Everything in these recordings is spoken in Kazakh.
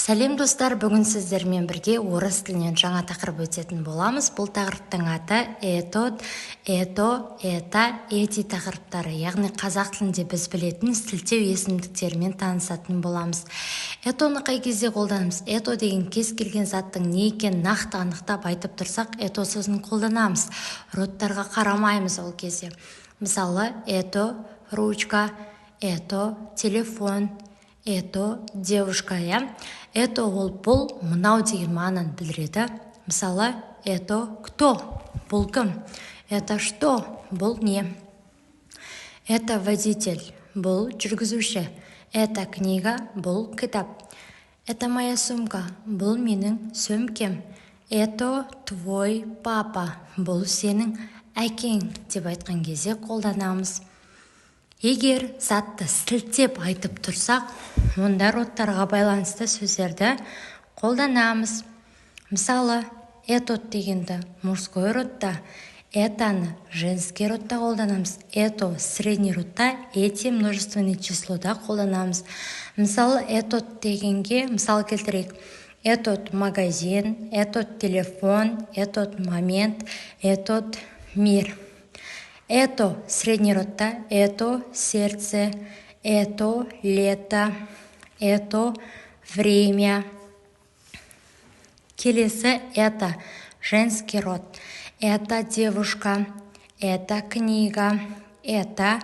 Сәлем, достар! Бүгін сіздермен бірге орыс тілінен жаңа тақырып өтетін боламыз. Бұл тақырыптың аты этот, это, эта, эти тақырыптары, яғни қазақ тілінде біз білетін сілтеу есімдіктерімен танысатын боламыз. Это ны қай кезде қолданамыз? Это деген кез келген заттың не екенін нақты анықтап айтып тұрсақ, это сөзін қолданамыз. Род тарға қарамаймыз ол кезде. Мысалы, это ручка, это телефон, это девушка, иә. Это ол бұл, мынау деген мағынаны білдіреді. Мысалы, это кто? Бұл кім? Это что? Бұл не? Это водитель, бұл жүргізуші. Это книга, бұл кітап. Это моя сумка, бұл менің сөмкем. Это твой папа, бұл сенің әкең деп айтқан кезде қолданамыз. Егер затты сілтеп айтып тұрсақ, онда род тарға байланысты сөздерді қолданамыз. Мысалы, этот дегенді мужской род та, эта ны женский род та қолданамыз, это средний род та, эти множественный число да қолданамыз. Мысалы, этот дегенге мысал келтірейік: этот магазин, этот телефон, этот момент, этот мир. Это средний род та: это сердце, это лето, это время. Келесі эта, женский род: это девушка, это книга, это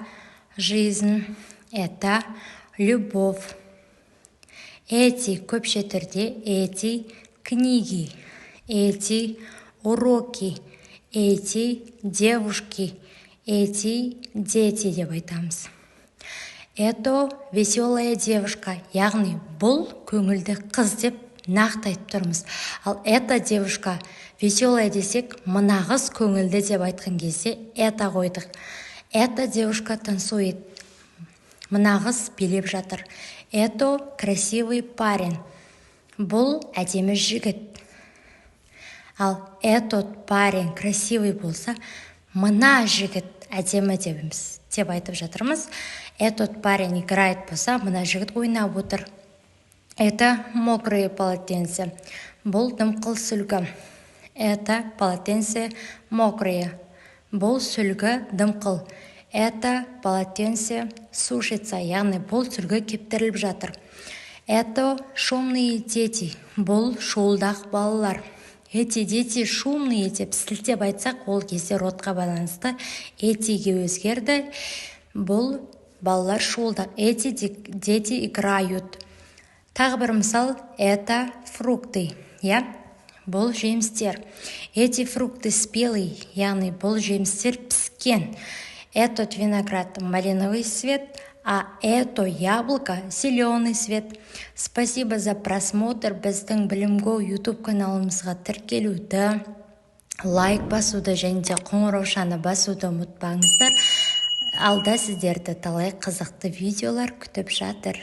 жизнь, это любовь. Эти көпше түрде: эти книги, эти уроки, эти девушки, эти дети деп айтамыз. Это веселая девушка, яғни бұл көңілді қыз деп нақты айтып тұрмыз. Ал эта девушка веселая десек, мына қыз көңілді деп айтқан кезде это қойдық. Эта девушка танцует, мына қыз билеп жатыр. Это красивый парень, бұл әдемі жігіт. Ал этот парень красивый болса, мына жігіт әдемі деп айтып жатырмыз. Этот парень играет болса, мына жігіт ойнап отыр. Это мокрое полотенце, бұл дымқыл сүлгі. Это полотенце мокрое, бұл сүлгі дымқыл. Это полотенце сушится, яғни бұл сүлгі кептіріліп жатыр. Это шумные дети, бұл шуылдақ балалар. Эти дети шумные деп сілтеп айтсақ, ол кезде род қа байланысты эти ге өзгерді. Бұл балалар шуылдақ. Эти дети играют. Тағы бір мысал: это фрукты, иә, бұл жемістер. Эти фрукты спелый, яғни бұл жемістер піскен. Этот виноград малиновый цвет, а это яблоко зеленый цвет. Спасибо за просмотр. Біздің Білімго YouTube каналымызға тіркелуді, лайк басуды және де қоңыраушаны басуды ұмытпаңыздар. Алда сіздерді талай қызықты видеолар күтіп жатыр.